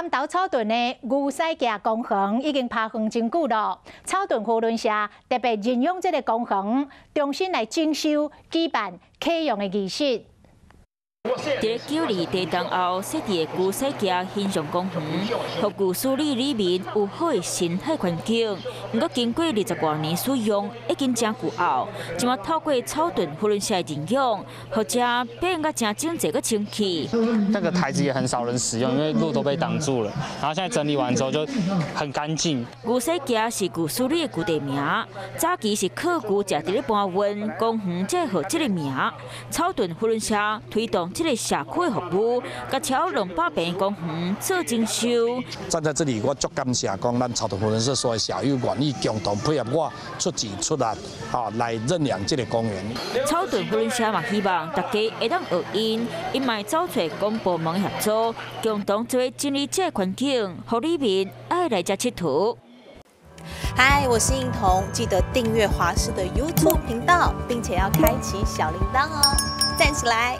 南投草屯的牛屎崎公園已經拋荒真久咯。草屯扶輪社特別認養這個公園，重新來整修，舉辦啟用的儀式。佇九二地震後設置的牛屎崎形象公園，予牛繡里里面有好的生態環境。毋過經過20外年使用，已經誠舊後，這馬透過草屯扶輪社的認養，予遮變甲誠整齊閣清氣。那個台子也很少人使用，因為路都被擋住了。然後現在整理完之後就很乾淨。牛屎崎是牛繡里的舊地名，早期是靠牛食佇咧搬運，公園才會予這個名。草屯扶輪社推動這個社區的服務，共超200坪公園做整修。站在這裡，我足感謝講，咱草屯扶輪社所有社友願意共同配合我出錢出力，吼來認養這個公園。草屯扶輪社嘛希望大家會當學𪜶，𪜶嘛會走揣公部門協助，共同做整理這個環境，予里民愛來遮𨑨迌。嗨，我是應彤，記得訂閱華視的 YouTube 頻道，並且要開啟小鈴鐺哦，讚起來！